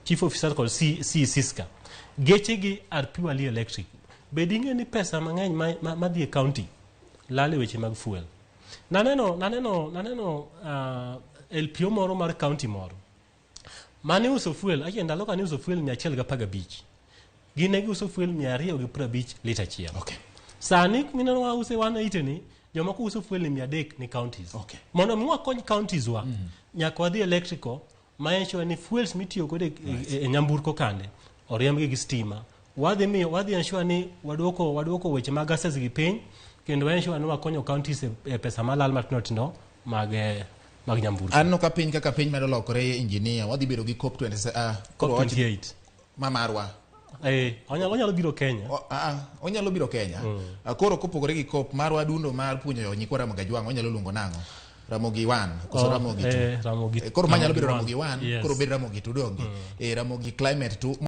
chief officers kod CECs ka geche gi are purely electric. Bed ing'e ni pesa mang'eny madhi e county lal e weche mag fuel. Naneno LPO moro mar county moro mane uso fuel achiel ndalo ka ne uso fuel 115, gin ne giuso fuel 250 lita achiel. Sani mineno wause 180 ni jomoko uso fuel ni 300 ni counties. Mondo mi wakony counties wa, nyaka wadhi electrical ma ensure ni fuels mitiyo godo e nyamburko kande oriembgi gi stima. Wadhi miyo wadhi ensure ni waduoko weche mag gases gi piny kendo ensure ni wakonyo counties e pesa malal matindo tindo mag nyamburko. Aneno ka piny kaka piny medo lokore, engineer, wadhi bedo gi COP 20, COP 28. Ma marwa. Onyalo biro Kenya. Onyalo biro Kenya. Koro kopogore gi COP marwa, dundo mar puonjo nyikwa Ramogi Ajwang' onyalo luongo nang'o? Ramogi 1 koso Oh, Ramogi 2? Ramogi Koro manyalo bedo Ramogi Ramogi 1, Yes. koro bed Ramogi 2 donge? Ramogi Climate 2.